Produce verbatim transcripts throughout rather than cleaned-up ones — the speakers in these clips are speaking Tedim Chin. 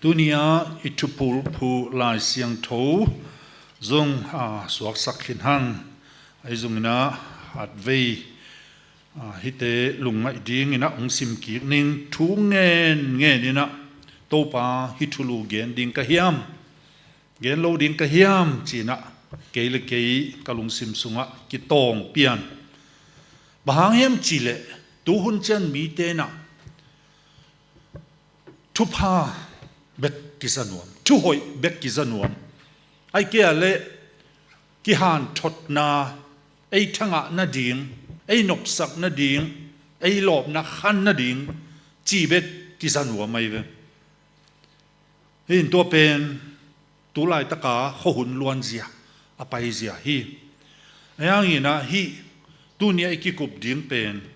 Tuni-ah i thupulphu Lai Siangtho zong a suaksak khin hang. Ahi zongin ah hatvei a hihte lungngaih dingin ah hong simkik ning. Thu ngen ngenin ah Topa hih thulu gen ding ka hiam, gen lo ding ka hiam ci-in ah kei le kei ka lungsim sungah kitawng pian. Bang hang hiam cih leh tuhun ciang mite in ah thupha bek kiza nuam, thuhoih bek kiza nuam. Ahih kei leh kihanthotna, ei thangah nading, ei nopsak nading, ei lawpna khan nading cih bek kiza nuam ahi ve. Hih in tua pen tu laitaka khuahun luanzia a paizia hi. Ahi hangin ah hih tuni-ah i kikup ding pen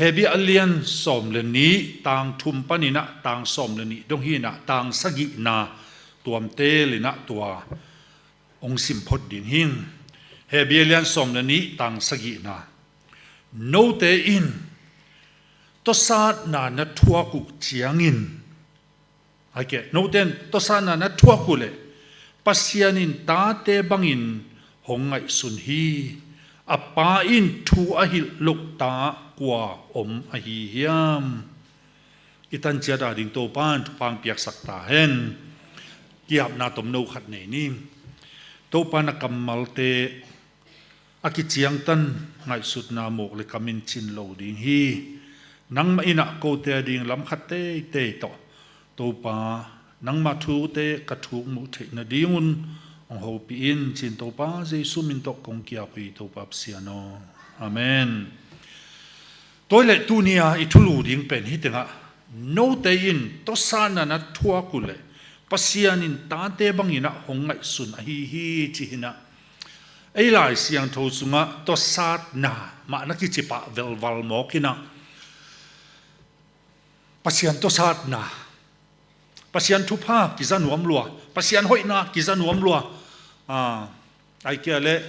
Hebru a lian sawm le nih, tang thum panin ah tang sawm le nih dong hi-in ah tang sagihna tuamtel in ah tua hong simphot ding hi. Hebru a lian sawm le nih, tang sagihna. Note in tawsatna na thuak uh ciangin, ahih kei, note in tawsatna na thuak uh leh Pasian in tate bangin hong ngaihsun hi. A pa in thu a hilh loh ta kua om ahi hiam? I tan ciat a ding Topa in thupha hong piaksak ta hen. Ki-apna tomno khat nei ni. Topa, na kammalte a kiciangtan ngaihsutna mawk le kam in cin lo ding hi. Nangmah in ah kote ading lam khat teitei tawh, Topa, nangmah thute ka thuk muh theih nadingun hong hopih in, ci-in Topa Jesu min tawh kong ki-ap hi, Topa Pasian aw. Amen. Tua leh tuni-a i thulu ding pen hih tengah, note in tawsatna na thuak uh leh Pasian in tate bangin ah hong ngaihsun ahi hi, ci hi-in ah. Ei Lai Siangtho sungah tawsatna mah na kici pah velval mawk hi-in ah, Pasian tawsatna, Pasian thupha kiza nuam lua, Pasian hoihna kiza nuam lua. Ah, ahih kei leh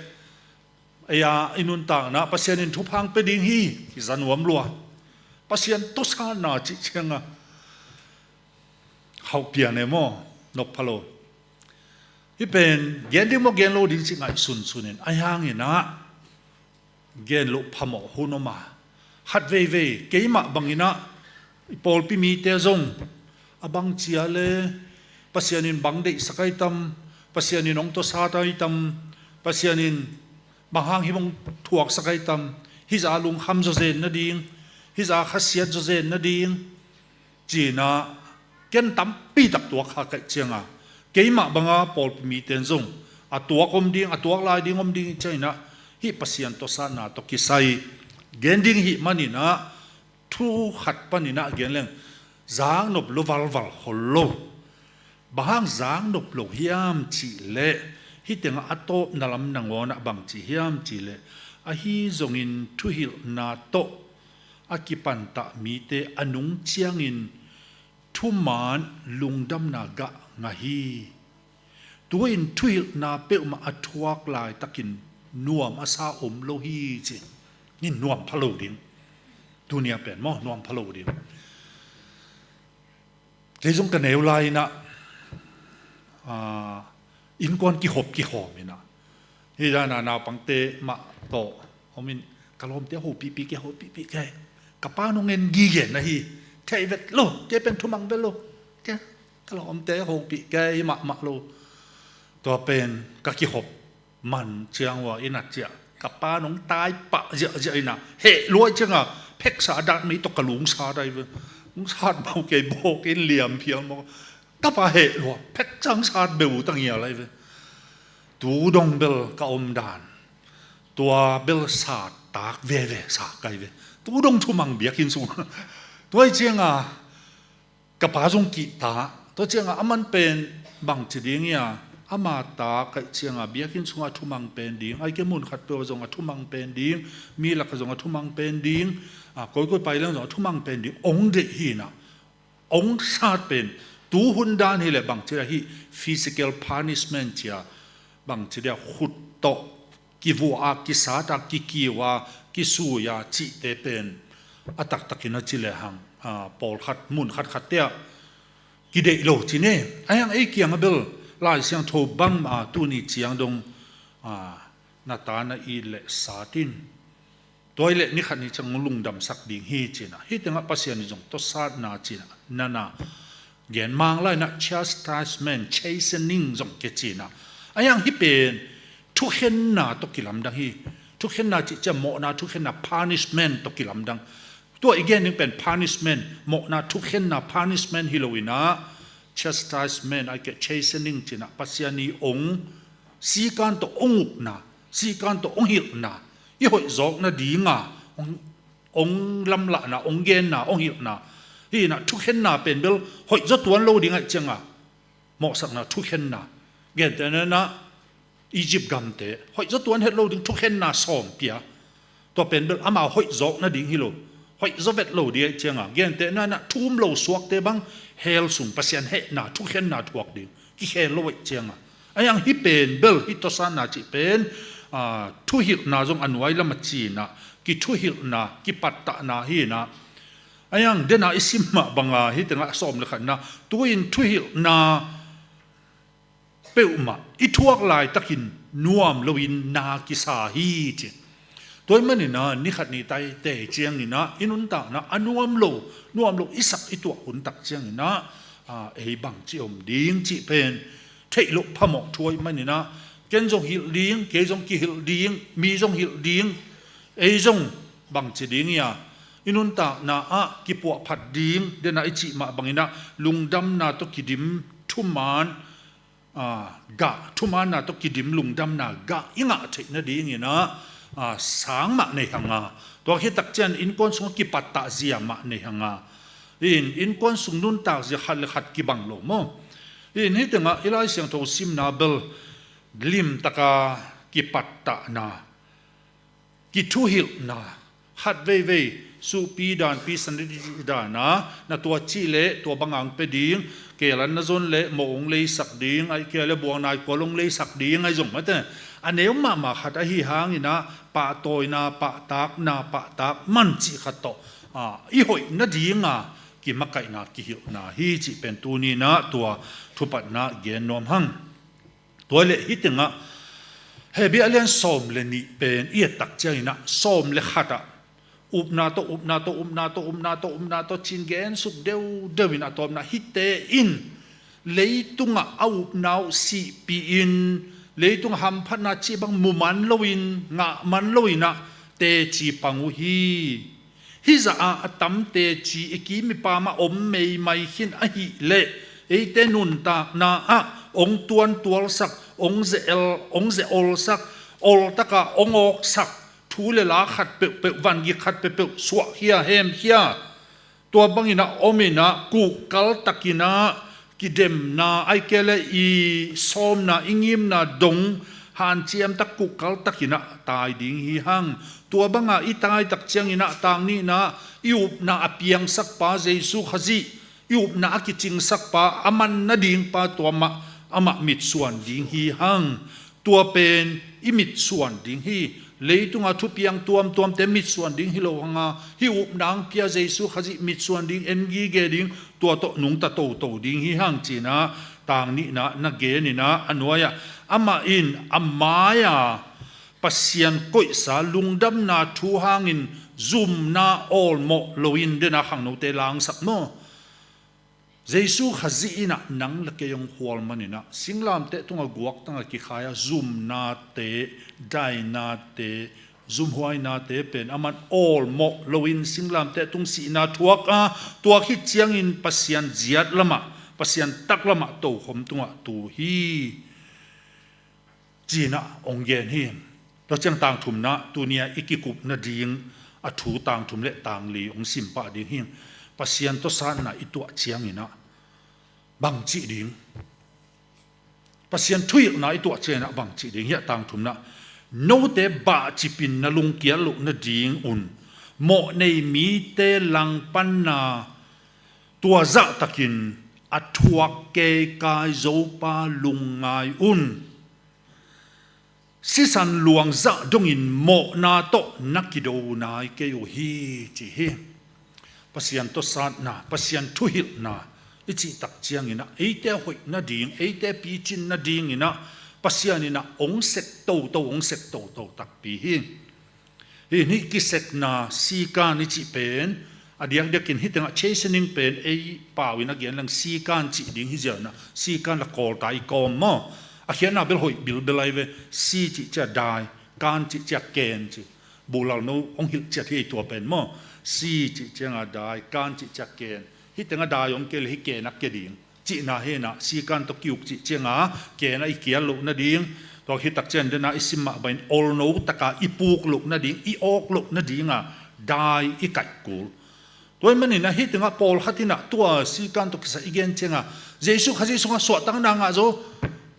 ei-a i nuntakna Pasian in thupha hong pia ding hi, kiza nuam lua. Pasian tawsatna cih ciangah hauh pian e maw, nop pha lo. Hih pen gen ding maw gen lo ding cih ngaihsunsun in, ahi hangin ah gen loh phamawh hun om a. Khat veivei keimah bangin ah i pawlpi mite zong a bangci a leh Pasian in bang deihsak ahi tam, Pasian in hong tawsat ahi tam, Pasian in bang hang hih bang thuaksak ahi tam, hih zah lungkham zawzen nading, hih zah khasiat zawzen nading, ci-in ah ken tampi tak tuak kha ka hih ciangah, keimah banga pawlpi mite in zong a tuak om ding, a tuak lai ding om ding i cih ciangin ah, hih Pasian tawsatna tawh kisai gen ding ahih manin ah, thu khat panin ah gen leng, zaknop lo, valval khol lo. Bang hang zaknop lo hiam cih leh, hih tengah a tawpna lam nangawn ah bangci hiam cih leh, ahi zongin thuhilhna tawh a kipantah mite a nung ciangin thuman lungdamna gah ngah hi. Tu-in thuhilhna peuhmah a thuak laitakin nuam a sa om lo hi, ci. Hih in nuam pha lo ding. Tuni-a pen maw, nuam pha lo ding. Kei zong ka neu lai-in ah, ah, innkuan kihop kihawm in ah, hih dan a naupangte mah tawh om in, ka lawmte hopihpih kei, hopihpih kei. Ka pa'n hong en gige na hi. Thei vet lo, kei pen thumang vet lo. Kei, ka lawmte hopih kei mahmah lo. Tua pen ka kihop man ciang ua, inn ah ciah, ka pa'n hong tai pah ziahziah in ah, heh lua ciangah pheksa a datmei tawh ka lungsat ahi ve. Hong sat mawk kei, bawk in liam phial mawk. Ka pa heh lua, pheksa hong sat beh uh ta ngial ahi ve. Tu dong bel ka om dan, tua bel sat tak veve sa ka hi ve. Tu dong thumang biakinn sungah. Tua hi ciangah ka pa zong kihta. Tua ciangah aman pen bangci ding hia, ama ta ka hih ciangah biakinn sungah a thumang pen ding, ahih kei leh mun khat peuh ah zong a thumang pen ding, mi lakah zong a thumang pen ding, a, koi koi pai leng zong a thumang pen ding hong deih hi-in ah, hong sat pen, tu hun dan hi leh bangci dia hih physical punishment ci a, bangci dia khut tawh kivua a, kisat a, kikiu a, kisui a cihte pen a taktakin a ci lehang, a, pawlkhat, mun khatkhatte ah kideih lo ci ne. Ahi hang ei kiang a bel Lai Siangtho bangmah a tuni ciang dong, a, na ta na it leh sat in. Tua hi leh ni khat ni ciang lungdamsak ding hi ci-in ah. Hih tengah Pasian in zong tawsatna ci-in ah na na gen mang lai-in ah, chastisement, chastening zong kici-in ah. Ahi hang hih pen thukhenna tawh kilamdang hi. Thukhenna cih ciang mawhna thukhenna, punishment tawh kilamdang. Tua i gen ding pen punishment, mawhna thukhenna, punishment hi lo-in ah, chastisement, ahih keh chastening ci-in ah, Pasian in hong sikan tawh hong ukna, sikan tawh hong hilhna, i hoih zawk nading a hong, hong lamlahna, hong genna, hong hilhna. Hi-in ah thukhenna pen bel hoih zaw tuan lo ding ahih ciang a, mawhsakna, thukhenna. Gentehna-in ah Egypt gamte hoih zaw tuan het lo ding thukhenna sawm pia. Tua pen bel amau hoih zawk nading hi lo, hoih zaw vet lo ding ahih ciang a, gentehna-in ah thu um lo suakte bang hell sung Pasian hehna, thukhenna thuak ding, kikhel lo ahih ciang a. Ahi hang hih pen bel, hih tawsatna cih pen, a, thuhilhna zong a nuai lam a ci-in ah, kithuhilhna, kipattahna hi-in ah. Ahi hang den a i sim mah bang a, hih tengah sawm le khatna, tu-in thuhilhna peuhmah i thuak laitakin nuam loin na kisa hi ci. Tua ahih manin ah ni khat ni tai teh ciangin ah i nuntakna a nuam lo, nuam lo i sak i tuah hun tak ciangin ah, a, ei bangci om ding cih pen theih loh phamawh thu ahih manin ah, ken zong hilh ding, kei zong kihilh ding, mi zong hilh ding, ei zong bangci ding hi a, i nuntakna ah kipuahphat ding, den a i cih mah bangin ah lungdamna tawh kidim thuman, a, gah, thumaanna tawh kidim lungdamna gah i ngah theih nadingin ah, a, sang mah nei hang a, tua khit tak ciang innkuan sungah kipattah zia mah nei hang a, in, innkuan sung nuntak zia khat le khat kibang lo maw? In, hih tengah i Lai Siangtho simna bel limtaka kipattahna, kithuhilhna, khat veivei, suhpi danpi, sanity dan a, na tua cih leh tua bang hong pia ding, keelan na zon leh mo hong leisak ding, ahih kei leh buang naikual hong leisak ding, ahi zong mate. A neu mahmah khat ahi hangin ah, pahtawina, pahtakna, pahtak man cih khat tawh, a, i hoih nading a kimakaihna, kihilhna hi cih pen tuni-in ah tua thupatna gen nuam hang. Tua leh hih tengah Hebru a lian sawm le nih pen i et tak ciangin ah, sawm le khat ah upna tawh, upna tawh, upna tawh, upna tawh, upna tawh ci-in gensuk deuhdeuh in, a tawpna, hihte in leitungah a upna uh sihpih-in, leitungah hamphatna cih bang mu man loin, ngah man loin ah teci pang uh hi. Hih zah a a tam teci i kim i pam ah om meimai khin ahih leh, eite nuntakna ah hong tuantualsak, hong ze-el, hong ze-olsak, oltak a hong awksak thu le la khat peuhpeuh, vangik khat peuhpeuh suahkhia, hemkhia, tua bangin ah om in ah, kuhkal takin ah kidemna, ahih kei leh i sawmna, i ngimna dong hanciam tak, kuhkal takin ah tai ding hi hang. Tua bang a i tai tak ciangin ah, tang nihna, i upna a piangsak pa Jesu Khazih, i upna a kicingsak pa, a man nading pa, tua mah, amah mitsuan ding hi hang. Tua pen i mitsuan ding hi. Leitunga thupiang tuamtuamte mitsuan ding hi lo hang a, hih upna hong pia Jesu Khazih mitsuan ding, en gige ding, tua tawh nungta toto ding hi hang ci-in ah, tang nihna na gen in ah, a nuai ah, amah in a mai-a Pasian koihsa lungdamna thu hangin zumna awlmawh loin, den a khangnote langsak maw? Jesu Khazih in ah nang le kei hong khual manin ah, singlamteh tungah guaktang a kikhai a zumnate, dainate, zumhuainate pen aman awlmawh loin singlamteh tung sihna thuak a, tua khit ciangin Pasian ziat lamah, Pasian tak lamah tokhom tungah tu hi, ci-in ah hong gen hi. Tua ciang tang thumna, tuni-a i kikup nading a thu tang thum le tang li hong simpah ding hi. Pasian tawsatna i tuah ciangin ah bang cih ding? Pasian thuhilhna i tuah ciangin ah bang cih ding? Hiah tang thumna, note bahcipin na lungkiat loh nadingun mawhnei mite langpanna, tua zahtakin a thuak keikai Zopa lungngai un. Sisan luang zah dongin mawhna tawh na kido nai kei uh hi, ci hi. Pasian tawsatna, Pasian thuhilhna i cih tak cianginah eite a hoih nading, eite picin nadinginah Pasian inah ong sek toto, ong sek toto takpi hi. Hih, hih kisekna sikan i cih pen a diakdiakin hih tengah chastening pen ei pau in a gen leng sikan cih ding hi ziau inah sikan la kawlta i kawm maw? A khiatna bel hoih bilbel ahi ve. Si cih ciah dai, kan cih ciah ken ci. Bulal no hong hilh ciat hi ei tua pen maw? Si cih cianga dai, kan cih ciah ken. Hih tengah dai om kei le hih ken a ke ding cihna hi inah sikan tawh kiuk cih cianga ken a i kial loh nading. Tua hi tak ciang dena i sim mah bangin olno taka i puk loh nading, i awk loh nadinga dai i kaih kul. Tua ahih maninah hih tengah pawlkhat inah tua sikan tawh kisai i gen cianga Jesu Khazih sungah suahtakna ngah zo,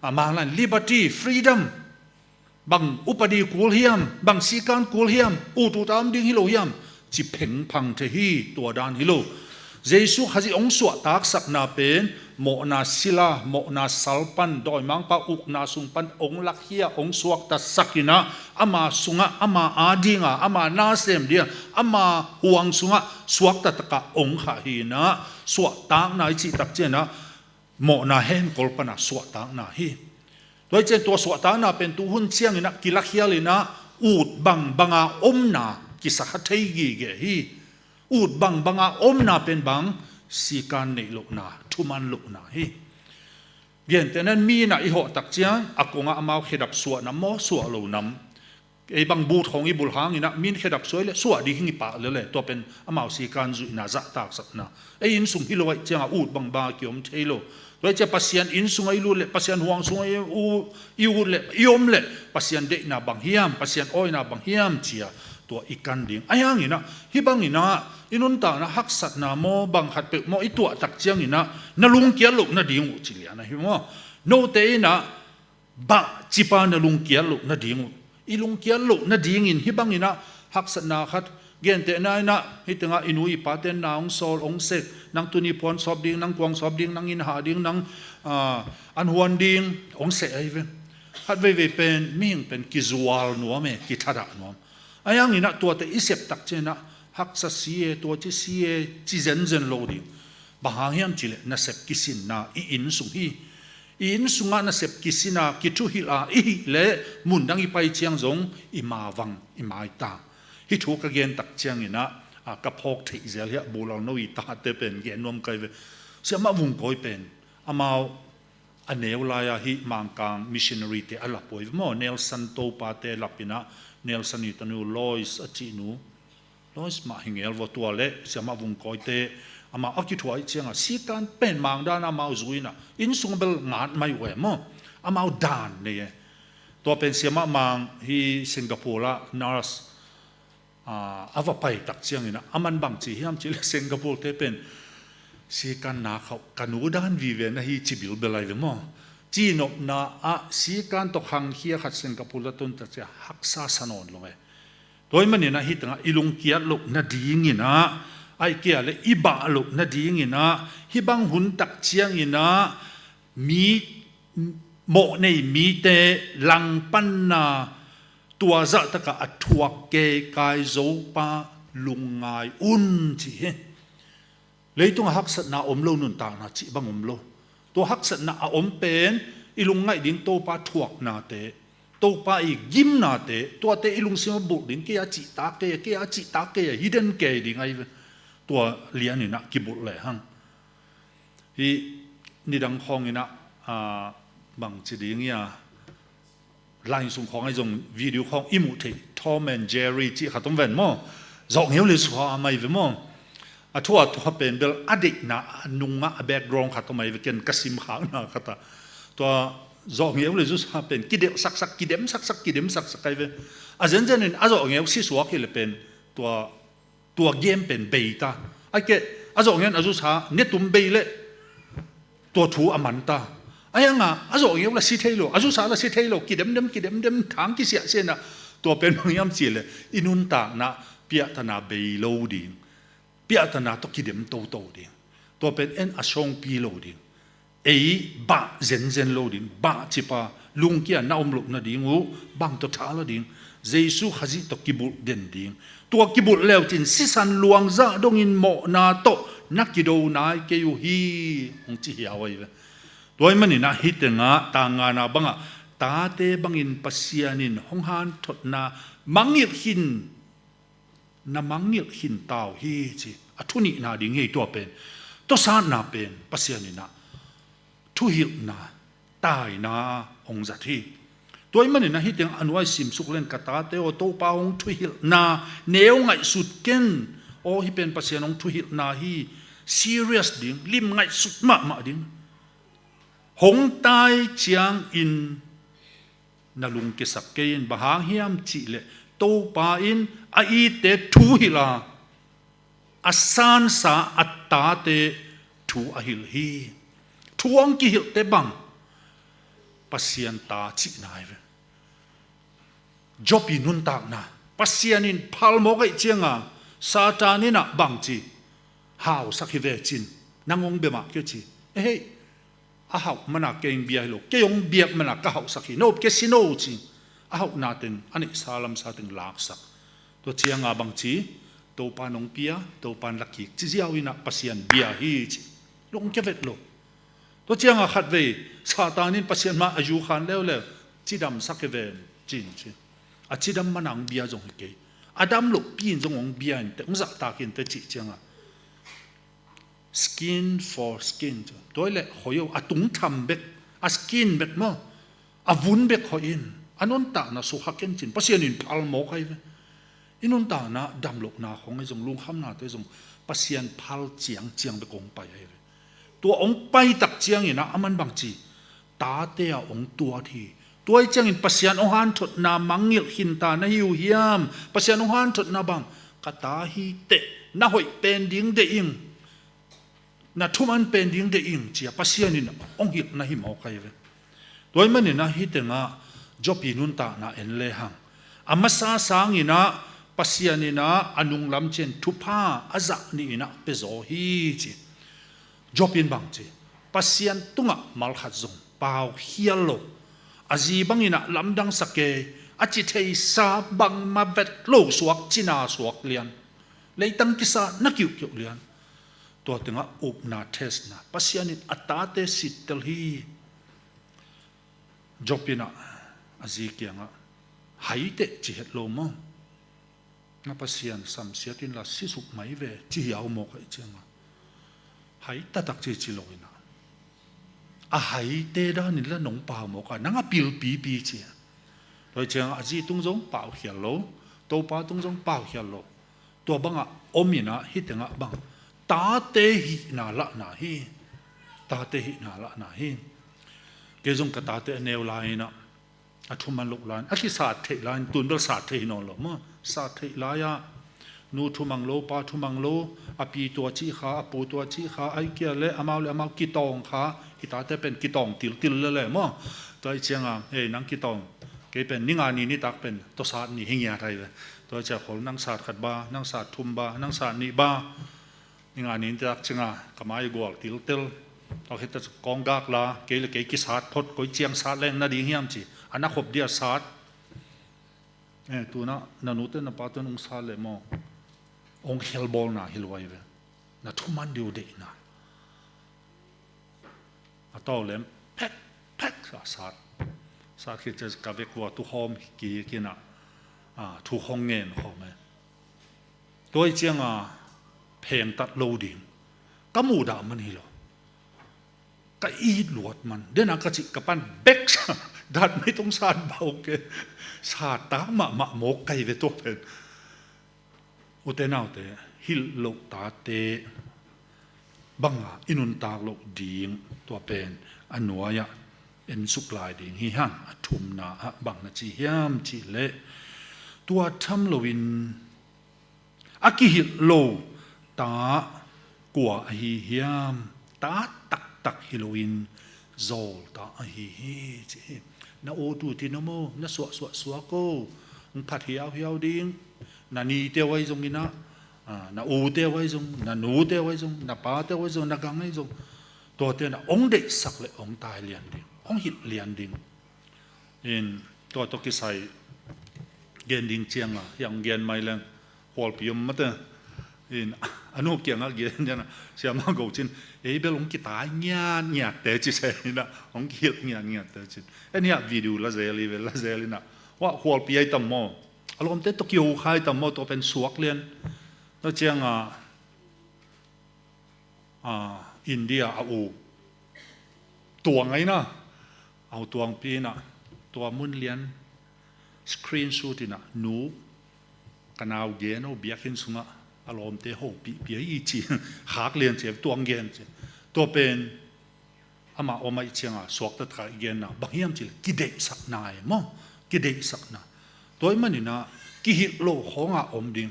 a, manglan liberty, freedom. Bang upadi kul hiam, bang sikan kul hiam, ut ut a om ding hi lo hiam, ci phengphang thei hi. Tua dan hi lo. Jesu Khazih hong suahtaksakna pen mawhna sila, mawhna sal pan, dawimangpa ukna sung pan hong lakkhia, hong suaktasak inah ama sungah, ama adinga, ama nasem dinga, ama huang sungah suakta takah hong khah hi inah suahtakna i cih tak cianginah mawhna henkol pana suahtakna hi. Tua hi cian tua suahtakna pen tuhun cianginah kilakhial inah ut bangbanga omna kisakha thei gige hi. Ut bangbanga omna pen bang? Sikan neih lohna, thuman lohna hi. Gentehnan mi inah i hawh tak ciang a kongah amau khedap suah nam maw, suah lo nam? Ei bang but khawng i bulh hanginah min khedap suah i le suah ding hing i pah lele. Tua pen amau sikan zuihna zahtaksakna. Ei innsung hi lo aih cianga ut bangbanga kiom thei lo. Tua aih ciang Pasian innsungah i lut le, Pasian huang sungah i u-, i ut le, i om le, Pasian deihna bang hiam, Pasian awina bang hiam cia tua i kan ding. Ahi hanginah hih banginah i nuntakna haksatna maw, bang khat peuh maw i tuah tak cianginah na lungkiat loh nading uh ci lian ahi maw? Note inah bah cipa na lungkiat loh nading uh. I lungkiat loh nadingin hih banginah haksatna khat, gentehna inah hih tengah i nu i pate na hong sawl, hong sek, nang tuni phuan sawp ding, nang kuang sawp ding, nang inn hah ding, nang, ah, an huan ding, hong sek ahi ve. Khat veivei pen mihing pen kizual nuam e, kithadah nuam. Ahi hanginah tuate i sep tak cianginah haksa si e, tua ci si e, ci zenzen lo ding. Bang hang hiam cihleh nasep kisinna i innsung hi. I innsungah nasep kisina kithuhilha i hih leh mundang i pai ciang zong i mavang, i maita. Hih thu ka gen tak cianginah, a, ka phawk theih zel hiah bulal no i tate pen gen nuam kai ve. Siamah Vung Kawi pen amau a neu lai-a hih Mangkang missionary te a lap uh ahi ve maw? Nelson topate lap inah Nelson i tanu Lois a cihnu, Lois mah hi ngel vua, tua le Siamah Vung Kawi te amah a kithuah aih cianga sikan pen Mang dan amau zui inah innsung bel ngat mai uh e maw? Amau dan nei e. Tua pen Siamah Mang hi Singapore ah nurse, ah, a va pai tak cianginah aman bang ci hiam cihleh Singapore te pen sikan na khauh ka nu dan vive na hi ci bilbel ahi ve maw? Cinopna ah sikan tawh khangkhia khat Singapore la tun tak ciang haksa sa nawn lo e. Tua ahih maninah hih tengah i lungkiat loh nadinginah, aih kia le i bah loh nadinginah hih bang hun tak cianginah mi, mawhnei mite langpanna tua zahtakah a thuak keikai Zopa lungngai un ci hi. Leitungah haksatna om lo, nuntakna cih bang om lo. Tua haksatna a om pen i lungngaih ding Topa thuaknate, Topa i gimnate, tuate i lungsimah bulh ding, kei a cihtak kei, kei a cihtak kei, hidden kei ding ahi ve. Tua lianinah kibulh lehang. Hih nidang khawnginah, ah, bangci ding ia, line sung khawng ahi zong video khawng i muh theih Tom and Jerry cih khat om ven maw? Zawh ngeu le zuha a mai ve maw? A thu a tua pen bel a deihna a nungah a background khat om ahi ve, ken ka simkhakna khatah. Tua zawh ngeu le zuha pen kidelh saksak, kidem saksak, kidem saksak ahi ve. A zenzenin a zawh ngeu sisuak hileh pen tua tua game pen bei ta. Aike, a zawh ngen a zusa ne tum bei leh tua thu a man ta. Ahi hanga a zawh ngeu la si thei lo, a zusa la si thei lo, kidemdem, kidemdem, thang kisiahsiahna. Tua pen bang hiam cihleh i nuntakna piahtana bei lo ding, piahtana tawh kidem toto ding. Tua pen en a sawngpi lo ding. Ei bah zenzen lo ding, bah cipa lungkia na om loh nading uh bang tawh tha la ding? Jesu Khazih tawh kibulh den ding. Tua kibulh leucin sisan luangzah dongin mawhna tawh na kido nai kei uh hi, hong ci hiau ahi ve. Tua ahih manin ah hih tengah tang ngana bangah tate bangin Pasian in hong hanthotna mangngilh khin, na mangngilh khin ta uh hi ci. A thu nihna ding hi tua pen. Tua sangin ah pen Pasian in ah thuhilhna, taina hong zat hi. Tua ahih manin ah hih teng a nuai simsuk leng ka tate aw, Topa hong thuhilhna neu ngaihsut ken. Aw, hih pen Pasian hong thuhilhna hi. Serious ding, lim ngaihsut mahmah ding. Hong tai ciangin na lungkiasak kei in, bang hang hiam cih leh Topa in a itte thu hilh a, a sansa a tate thu a hilh hi. Thu hong kihilhte bang, Pasian ta cihna hi ve. Job i nuntakna, Pasian in phalmawk ahih cianga Satan in ah bangci, hausak hi ve cin, nang hong bia mah kei ci. Ehei, a hauh mana kei hong bia hi lo, kei hong biak mana ka hauhsak hi, no, kei si no ci. A hauhna teng, a neihsa lamsa teng laksak. Tua cianga bangci, Topa nong pia, Topa in lakik ci ziau in ah Pasian bia hi ci. Lungkia vet lo. Tua cianga khatvei Satan in Pasian mah a yukhan leuleu, cidamsak hi ve cin ci. A cidam mana hong bia zong hi kei, a dam lohpi in zong hong bia inteh, hong zahtak inteh cih cianga skin for skin ci. Tua hi leh hoih o, a tungtham bek, a skin bek maw, a vun bek hoih in, a nuntakna sukha ken cin, Pasian in phalmawk ahi ve. I nuntakna damlohna khong ahi zong, lungkhamnate zong Pasian phal ciangciang bek hong pai ahi ve. Tua hong paitak ciangin ah aman bangci, tate ah hong tuat hi. Tua ahih ciangin Pasian hong hanthotna mangngilh khinta na hi uh hiam? Pasian hong hanthotna bang, ka ta hi teh, na hoih pen ding deih ing, na thuman pen ding deih ing, ci-a Pasian in hong hilh na hi mawk ahi ve. Tua ahih manin ah hih tengah Job i nuntakna en lehang, a masa sangin ah Pasian in ah a nunglam ciang thupha a zah nih in ah pia zaw hi ci. Job in bangci, Pasian tungah malkhat zong pau khial lo, a zi bangin ah lamdang sa kei, a ci theisa bangmah vet lo suak, cina suak lian, leitang kisa na kiuhkiuh lian. Tua tengah upna testna, Pasian in a tate sittel hi. Job in ah a zi kiangah, hai teh ci het lo maw? Na Pasian samsiat inla sisuk mai ve, ci hiau mawk ahih cianga, hai taktak ci ci lo in ah, a haite danin la nong pau mawk a, nang a pilpipi ci. Tua ahih cianga a zi tung zong pau khial lo, Topa tung zong pau khial lo. Tua bangah om in ah hih tengah bang, tate hihna lahna hi. Tate hihna lahna hi. Kei zong ka tate a neu lai in ah, a thuman loh lai in, a kisat theih lai in, tun bel sat thei hi nawn lo maw. Sat theih lai-ah nu thumang lo, pa thumang lo, a pi tua cih kha, a pu tua cih kha, ai kia le amau le amau kitawng kha, i tate pen kitawng tiltil lele maw. Tua ahih cianga, hei, nang kitawng, kei pen ninga ni nitak pen tua sat ni hi ngiat ahi ve. Tua ahih cianga khol nang sat khat ba, nang sat thum ba, nang sat nih ba, ninga ni nitak cianga ka mai gual tiltel. Tua khit teh kawng gak la, kei le kei kisat phot, koi ciang sat leng na ding hiam ci, a na khop dia sat. Eh, tuna na nute na pate nong sat leh maw, hong khelbawlna hi lo ahi ve. Na thuman ding uh deihna. A tawlem phek phek a sat. Sat khit ciang ka vek vua tukhawm kik in ah, ah, thu hong ngen khawm e. Tua ahih cianga phengtat lo ding ka muhdah man hi lo. Ka it luat man, dena ka cih ka pan bek sa, dat mai tong sat bau ke, sat ta mahmah mawk ka hi ve tua pen. Ute naute, hilh loh tate banga i nuntak loh ding tua pen a nuai-ah en suk lai ding hi hang. A thumna ah bang na ci hiam cih leh, tua tham loin a kihilh lo ta kua ahi hiam? Ta taktak hi loin zawl ta ahi hi, ci hi. Na ut ut in om o, na suahsuah suak o, hong phat hiauhiau ding. Na nite uh ahi zongin ah, ah, na ute uh ahi zong, na nute uh ahi zong, na pate uh ahi zong, na gang ahi zong, tuate in ah hong deihsak leh hong tai lian ding, hong hilh lian ding. In, tua tawh kisai gen ding cianga hiah hong gen mai leng, khualpi om mate. In, a nu kiangah gen ciangah, siamah go cin, ei bel hong kitai ngiatngiatte ci se inah, hong kihilh ngiatngiatte cin. En hiah video la zel hi ve, la zel inah, wah khualpi ai tam maw. A lawmte tawh kiho khai tam maw, tua pen suak lian. Tua ciangah, ah, India a u tuang ai na, a u tuangpi inah, tua mun lian screenshot inah, nu, ka nau gen o, biakinn sungah a lawmte hopih pia i ci, khak lian ci, tuang gen ci. Tua pen amah om ai ciangah suakta taka i genna, bang hiam cih leh kideihsakna e maw, kideihsakna. Tua ahih maninah kihilh lo khawngah om ding.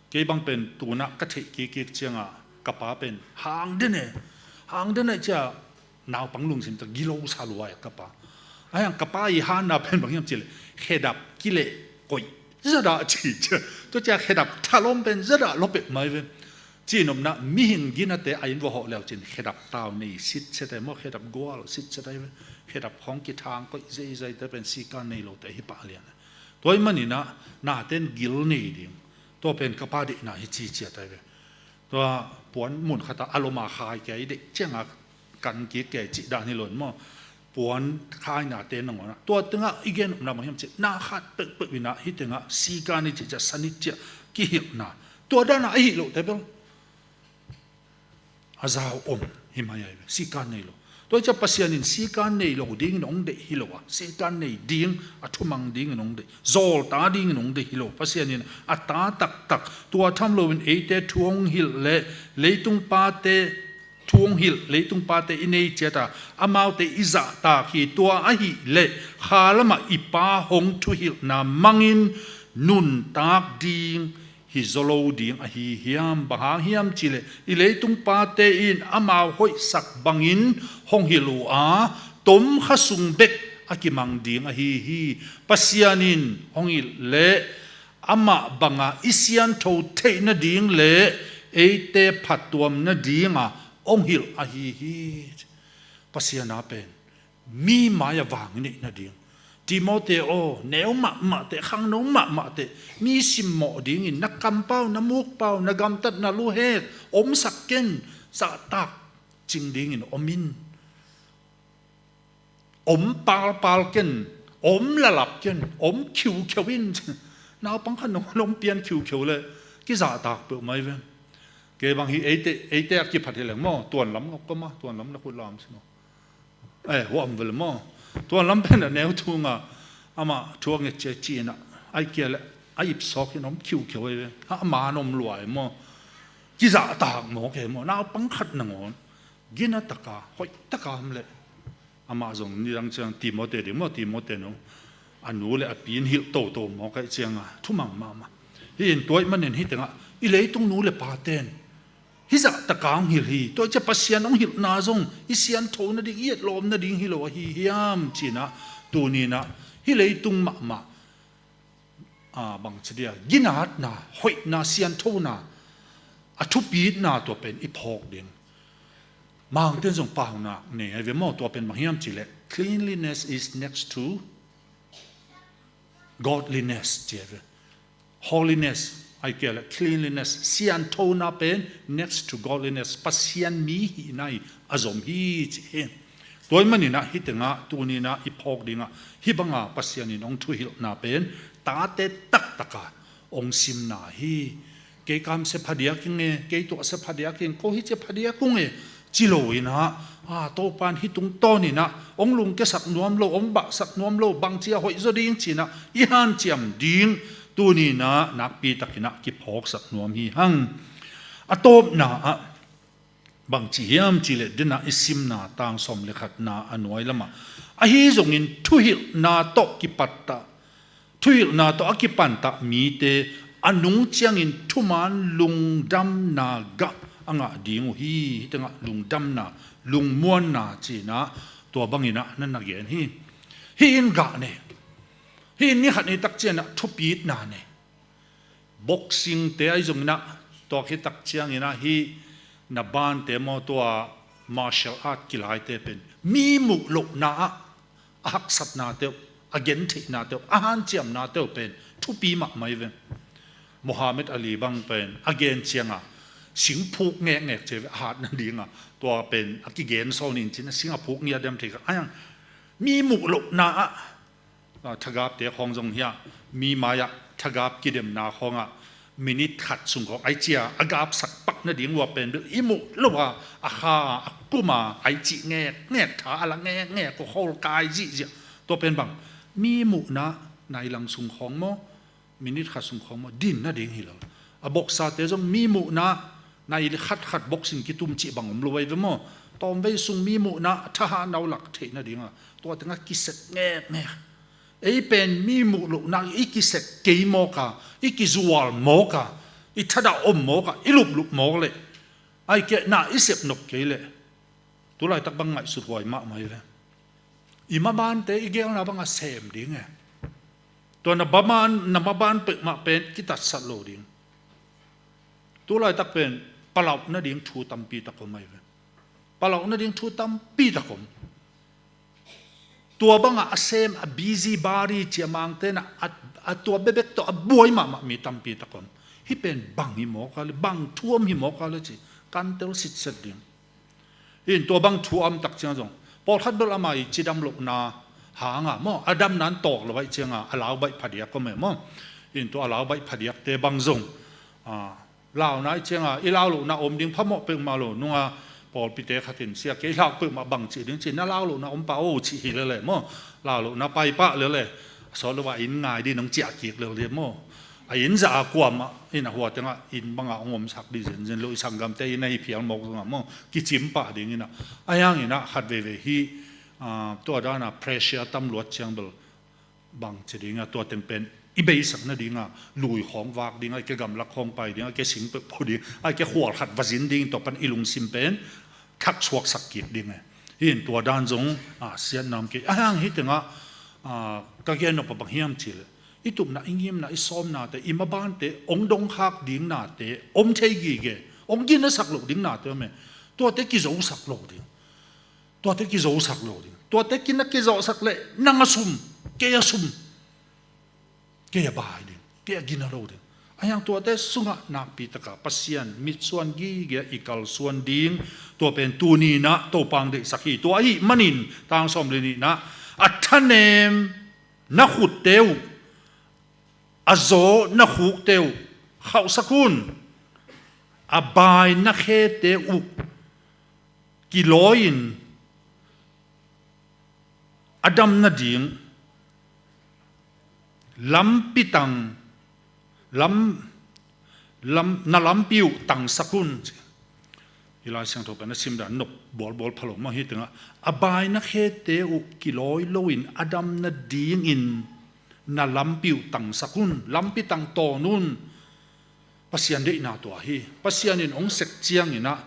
Kei bang pen tunah ka theih kikkik ciangah ka pa pen hang den e, hang den e cia, naupang lungsim ta gilo sa lua e ka pa. Ahi hang ka pa i hanna pen bang hiam cih leh, khedap kileh koih zadah ci cia. Tua cia khedap thalawm pen zadah lua peuhmah hi ve. Ci-in omna mihing ginate a inn va hawh leu cin khedap tau nei sitset ai maw, khedap gual sitset ai ve. Khedap khawng kithang koih zeizaite pen sikan nei lote hi pah lian. Tua ahih maninah naten gil nei ding. Tua pen ka pa deihna hi ci ciat ai ve. Tua puan mun khatah a loma khai kei deih ciangah kan kik kei cih dan hi lo in maw. Puan khainate nangawnah tua tengah i gen omna bang hiam cih, na khat peuhpeuh inah hih tengah sikan i cih ciah, sanit ciah kihilhna. Tua danah a hih lote bel a zau om hi mai ai ve, sikan nei lo. Tua hi ciah Pasian in sikan nei lo dingin hong deih hi lo a, sikan nei ding, a thumang dingin hong deih, zawlta dingin hong deih hi lo. Pasian in a ta taktak, tua tham loin eite thu hong hilh le leitung pate, thu hong hilh leitung pate i nei ciata amaute i zahtak hi. Tua ahih leh kha lamah i Pa hong thuhilhna mangin nuntak ding hi zaw lo ding ahi hiam? Bang hang hiam cih leh i leitung pate in amau hoihsak bangin hong hilh uh a, tomkha sung bek a kimang ding ahi hi. Pasian in hong hilh leh amah banga i siantho theih nading le eite phattuam nadinga hong hilh ahi hi. Pasian a pen mi mai-ah vang i neih nading. Timote aw, neu mahmah teh, khangno mahmah teh, mi simmawh dingin na kampau, na mukpau, na gamtat, na luhek omsak ken, zahtak cing dingin om in. Om palpal ken, om lalap ken, om khiukheu in. Naupang khat nong, nong pian khiukheu le kizahtak peuhmah hi ve. Kei bang hi eite, eite a kiphat hi leng maw, tuanlam ngok ka ma, tuanlam na khut lam si maw. Eh, huam vel maw. Tuanlam pen a neu thunga amah thuak nget cia ci-inah, ai kia le a ipsawk in om khiukheu ai ve. A man om luai maw. Kizahtak maw kei maw, naupang khat nangawn gina taka, hoih taka om leh. Amah zong nidang ciang Timote ding maw, Timote nung a nu le a pi in hilh toto maw kaih cianga thumang mahmah. Hi in tua ih manin hi tengah i leitung nu le pa ten hih zah taka hong hilh hi. Tua ih cia Pasian hong hilhna zong i siantho nading, i etlawm nading hi lo ahi hiam cinah, tuninah hih leitung mahmah, a, bangci dia, ginatna, hoihna, sianthona, a thupitna tua pen i phawk ding. Mangten zong paunak nei ai ve maw, tua pen bang hiam cihleh, cleanliness is next to godliness ci ai ve. Holiness, ai kia le cleanliness, sianthona pen next to godliness, Pasian mi hihna hi a zom hi ci hi. Tua ih maninah hih tengah tuninah i phawk dingah hih banga Pasian in hong thuhilhna pen tate taktaka hong simna hi. Kei kamsia phadiak ing e, kei tuahsia phadiak ing, ko hih cia phadiak ung e, ci lo inah, a, Topan hih tungtawninah hong lungkiasak nuam lo, hong bahsak nuam lo, bangcia hoih zaw ding cinah i hanciam ding tuninah nakpitakinah kiphawksak nuam hi hang. A tawpna ah bangci hiam cihleh, denah i simna tang sawm le khatna a nuai lamah, ahi zongin thuhilhna tawh kipattah, thuhilhna tawh a kipantah mite a nung ciangin thuman lungdamna gah a ngah ding uh hi. Hih tengah lungdamna, lungmuanna cinah tua banginah na na gen hi. Hih in gah ne, hih in ni khat ni tak cianah thupitna ne. Boxing te ahi zonginah, tua khit tak cianginah hih na bante maw, tua martial art kilaite pen mi muh lohna ah a haksatnate uh, a gentheihnate uh, a hanciamnate uh pen thupi mahmah hi ve. Muhammad Ali bang pen a gen cianga sing phuk ngekngek ci ve, a hat nadinga, tua pen a kigen sawn in cin a sing a phuk ngiat diam thei kha. Ahi hang mi muh lohna ah, ah, thagapte khawng zong hi a, mi mai-ah thagap kidemna khawngah minit khat sung khawng ai cia a gapsak pak nading uh a pen bel i muh lo a, a kha a, a kum a, ai cih ngekngek, tha a la ngekngek, khuakhol kai zihziah. Tua pen bang, mi muhna nai lang sung khawng maw, minit khat sung khawng maw, din nading hi lo. A boksate zong mi muhna nai khatkhat boksin kitum cih bang om lo ahi ve maw. Tawmvei sung mi muhna thahatna uh lak theih nadinga, tua tengah kisek ngekngek. Ei pen mi muh lohna i kisek kei mawk a, i kizual mawk a, i thadah om mawk a, i luplup mawk leh, ai keh na i sep nop kei leh, tu laitak bang ngaihsut huai mahmah hi ve. I mabante i gelna bangah sem ding e. Tua na maban, na maban peuhmah pen kitatsat lo ding. Tu laitak pen palauh nading thu tampi tak om ahi ve. Palauh nading thu tampi tak om. Tua bangah a sem, a busy body cia Mangte na, a, a tua bekbek tawh a buai mahmah mi tampi tak om. Hih pen bang hi mawk a le, bang thu om hi mawk a le ci, kan tel sitset ding. Hi in tua bang thu a om tak ciang zong, pawlkhat bel ama i cidam lohna hanga maw, a damna an tawk lo ahih cianga a lau baih phadiak om e maw. Hi in tua a lau baih phadiakte bang zong, ah, launa ahih cianga i lau lohna om ding phamawh peuhmah lo. Nunga pawlpite khat in, sia, kei lau peuhmah bang cih ding ci, na lau lohna om pah o cih hi lele maw. Lau lohna pai pah lele, a sawt lo ah inn ngai ding nong ciah kik lele maw. A inn zah a kuamah in a hua tengah inn bangah hong omsak dih zenzen lo, i sanggamte inn ahi phial mawk zongah maw, kicim pah ding inah. Ahi hang inah khat veivei hih, ah, tua dana pressure tam luat ciang bel bang ci dinga, tua teng pen i beisak nadinga, lui khawng vak dinga, a kia gamlak khawng pai dinga, a kia sing peuhpeuh ding, a kia khual khat va zin ding, tua pan i lungsim pen thak suaksak kik ding e. Hi in tua dan zong, ah, siatna om kei. Ahi hang hih tengah, ah, ka gen nop a bang hiam cih leh, i tupna, i ngimna, i sawmnate, i mabante hong dongkhak ding nate om thei gige, hong ginasak loh ding nate om e. Tuate kizosak lo ding. Tuate kizosak lo ding. Tuate ki na kizosak leh nang a sum, kei a sum, kei a bai ding, kei a gina lo ding. Ahi hang tuate sungah nakpi taka Pasian mitsuan gige i kalsuan ding, tua pen tuni inah Topa hong deihsak hi. Tua ahih manin, tang sawm le nih inah, a thanem na khutte uh, a zaw na khukte uh khauhsak un. A bai na khete uh kilawi-in a dam nading lampi tang, lam, lam, na lampi uh tangsak un. Hih Lai Siangtho pen a simdan nop bualbual pha lo mah hi tengah, a bai na khete uh kilawi loin a dam nadingin na lampi uh tangsak un, lampi tang tawn un. Pasian deihna tua hi. Pasian in hong sek cianginah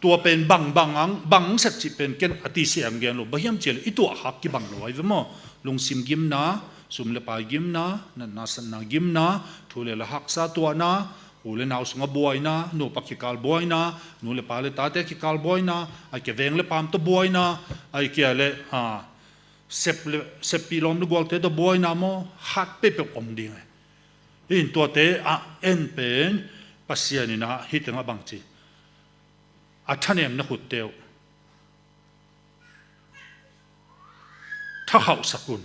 tua pen bang, bang ang, bang hong sek cih pen ken a tisiam gen lo. Bang hiam cih leh i tuahkhak kibang lo ahi ve maw. Lungsim gimna, sum le pai gimna, natna satna gimna, thu le la haksa tuahna, u le nau sungah buaina, nupa kikal buaina, nu le pa le tate kikal buaina, ahih kei leh veng le paam tawh buaina, ahih kei leh, ah, sep le, seppih lawm le gualte tawh buaina maw, khat peuhpeuh om ding e. Hih in tuate a en pen Pasian inah hih tengah bang ci, a thanem na khutte uh thakhauhsak un,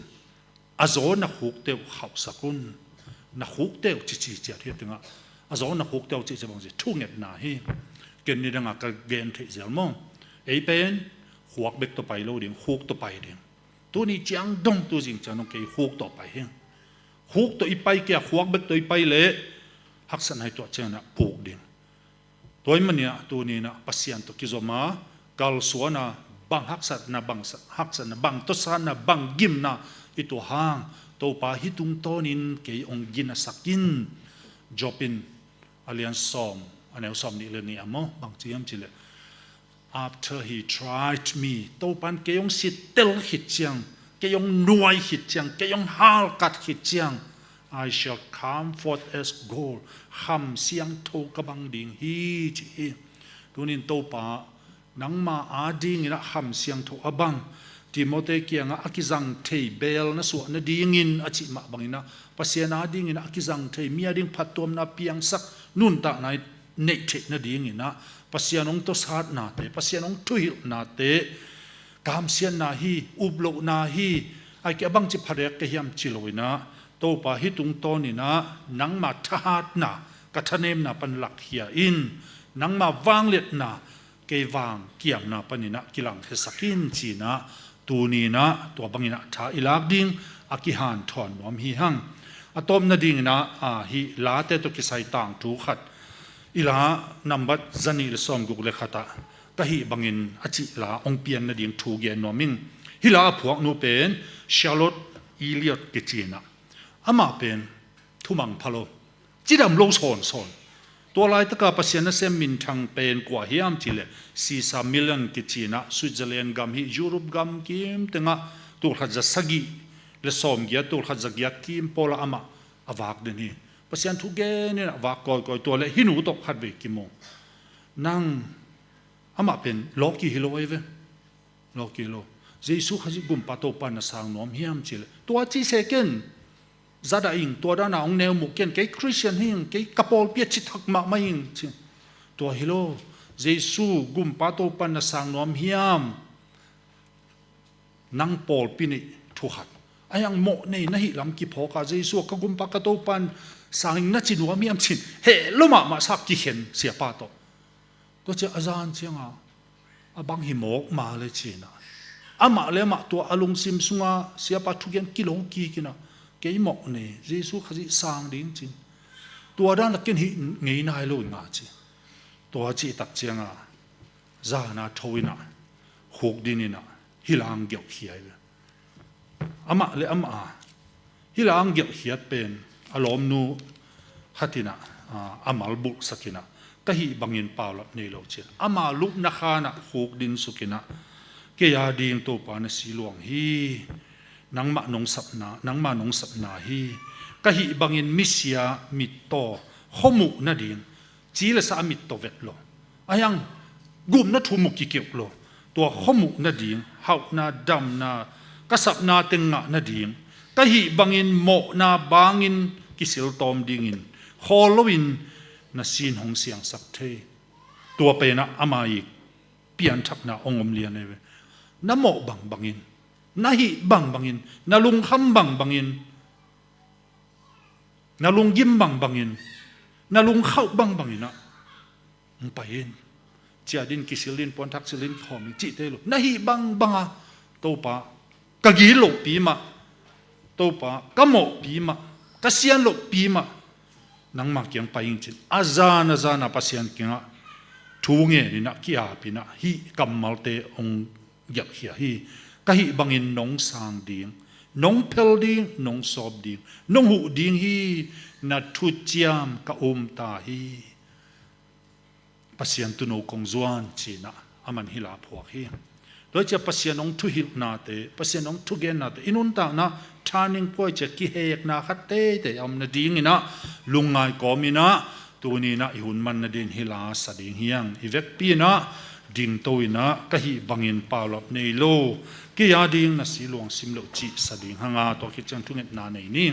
a zaw na khukte uh khauhsak un. Na khukte uh cici ciat hi tengah, a zaw na khukte uh cici bang ci, thungetna hi. Ken nidangah ka gen theih zel maw. Ei pen khuak bek tawh pai lo ding, khuk tawh pai ding. Tuni ciang dong, tu zing ciang dong kei khuk tawh pai hi. Khuk tawh i pai kei a, khuak bek tawh i pai leh haksatna i tuah cianginah puk ding. Tua ahih manin ah tuni inah Pasian tawh kizom a, kalsuan a, bang haksatna, bang sa-, haksatna, bang tawsatna, bang gimna i tuah hang, Topa, hih tungtawnin kei hong ginasak in. Job in a lian sawm, a neu sawm nih le nih ah maw, bang ci hiam cih leh, after he tried me, Topa in kei hong sittel khit ciang, kei hong nuai khit ciang, kei hong halkat khit ciang, I shall come forth as gold. Kham siangtho ka bang ding hi, ci hi. Tunin Topa, nangma adinginah kham siangtho a bang, Timoti kiangah a kizang thei beel na suah nadingin a cih mah banginah, Pasian adinginah a kizang thei, mi ading phattuamna piangsak, nuntakna i neih theih nadinginah Pasian hong tawsatnate, Pasian hong thuhilhnate, kamsiatna hi, uplohna hi, ai kei a bangci phadeek ka hiam ci loinah Topa hih tungtawninah nangma thahatna ka thanemna pan lakkhia in, nangma vangliatna kei vang kiamna paninah kilangkhiasak in cinah tuninah tua banginah tha i lak ding a kihanthawn nuam hi hang. A tawp nadinginah a, hih late tawh kisai tangthu khat i la nambat zanih le sawmguk le khatah ka hih bangin a cih la hong pian nading thu gen nuam ing. Hih la a phuaknu pen Charlotte Elliott kicinah amah pen thumang pha lo, cidam lo sawnsawn. Tua laitaka Pasian nasem minthang pen kua hiam cihleh Cesar Millan kicinah Switzerland gam hih Europe gam kim tengah tulkhat za sagih le sawmgiat, tulkhat za giat kim pawlah amah a vak den hi. Pasian thu genin a vak kawikawi, tua le hih nu tawh khat vei kimu. Nang amah pen lawki hi lo ei ve. Lawki lo. Jesu Khazih Gumpa Topa na sang nuam hiam cihleh tua ci se ken. Zadah ing, tua dana hong neu muh ken, kei Christian hi ing, kei ka pawlpi a ci thak mahmah ing ci. Tua hi lo. Jesu Gumpa Topa na sang nuam hiam? Nang pawlpi neih thukhat a hiang mawh nei na hih lam kiphawka Jesu a ka Gumpa ka Topa na sang ing na ci nuam hiam cin heh lo mahmah sa kikhen siapa tawh. Tua cia a zan cianga a bang hi mawk ma le cinah amah le amah tua a lungsim sunga siapa thugen kilo kikinah kei mawh nei Jesu Khazih sang ding cin tua dan a ken hih ngei nai lo inga ci. Tua cihtak cianga zana tho inah khuk dininah hih la ang gelhkhia hi ve. Amah le amah a hih la ang gelhkhiat pen a lawmnu khatinah a, a malbulhsak inah ka hih bangin paulap nei lo cian ama lupna khanah khuk dinsukinah kei a ding Topa na si luang hi. Nangmah nong sapna, nangmah nong sapna hi. Ka hih bangin misia mittaw khuamuh nading ci le sa a mittaw vet lo a hiang gupna thu mu kikeuh lo. Tua khuamuh nading hauhna damna ka sapna teng ngah nading ka hih bangin mawhna bangin kisiltawm dingin khawl loin na sin hong siangsak thei. Tua penah ama i pianthakna hong om lian ei ve. Na mawh bangbangin, na hih bangbangin, na lungkham bangbangin, na lunggim bangbangin, na lungkhauh bangbanginah hong pai in. Ciah din, kisil din, puanthak sil din, kikhawm in cihte lo. Na hih bangbanga Topa ka gilo pi mah, Topa ka mawh pi mah, ka sian loh pi mah nangma kiang pai ing cin a zan a zana Pasian kiangah thu ngeninah kiapinah hih kammalte hong gelhkhia hi. Ka hih bangin nong sang ding, nong phel ding, nong sawp ding, nong huh ding hi. Na thuciam ka um ta hi. Pasian tuuno kong zuan cinah a man hih la phuak hi. Tua hi cia Pasian hong thuhilhnate, Pasian hong thugennate i nuntakna turning point cia kihekna khat teitei a om nadinginah lungngai kawminah tuninah i hun man nadin hih la sa ding hiang. I vekpi inah dingto inah ka hih bangin paulap nei lo, kei a ding na si luang sim loh cih sa ding hanga tua khit ciang thungetna nei ni.